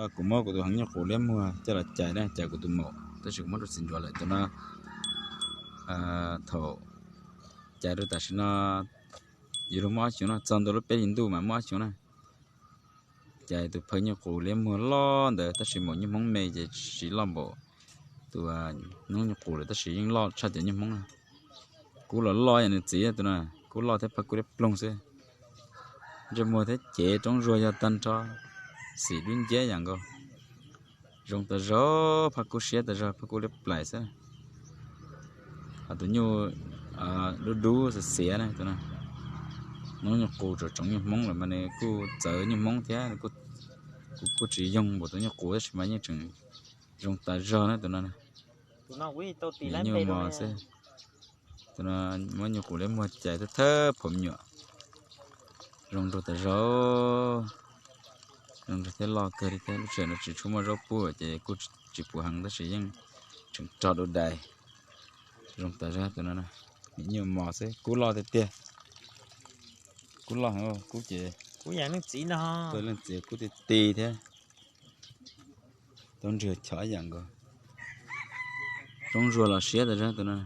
Kuv muab kuv tus heev nyuj qus liab muag coj los cais na, cais kuv tus maum, tab sis kuv muab rau txiv ntsuav lawm. Tus no thaum cais rau tam sim no yuav luag muaj ob xyoos no, txog ntua lub peb hlis ntuj mas muaj ob xyoos na. Cais tus phaw nyuj qus liab muag loj ntawd, tab sis maum nyuj hmoob me ces tsis loj npaum tus noob nyuj qus lawm, tab sis yeej loj tshaj cov nyuj hmoob na. Kub los loj yam nws txiv tus no, kub loj thiab phaj kub liab ploog xwb. Ntsej muag thiab cev roob zuag yog tag nrho, xim dub nciab yam nkaus. Zoo tas zog, phaj kub siab tas zog, phaj kub liab plais xwb. Ho tus nyuj dub dub xiav xiav na, tus no noob nyuj qus tsoom nyuj hmoob lawm mas nws kuj txawv nyuj hmoob thiab, kuv kuj tsis yoog npaum tus nyuj qus tab sis mas yeej tseem zoo tas zog na tus no. Nyuj mos xwb. Tus no muab nyuj qus liab muag cais thawj thawj phaum me nyuam. Zoo nraug tas zog, zoo nraug thiab loj kawg li thiab. Lub sij hawm no tsis tshua muaj zaub pub ces kuj tsis puv heev tab sis yeej tseem rog dua dais. Zoo tas zog tus no, nyuj mos xwb, kub loj tiag tiag. Kub loj heev, kub ces leej txiv kub ti ti thiab. Tau nrhiav chov yam nkaus. Roob zuag los siab tas zog tus no.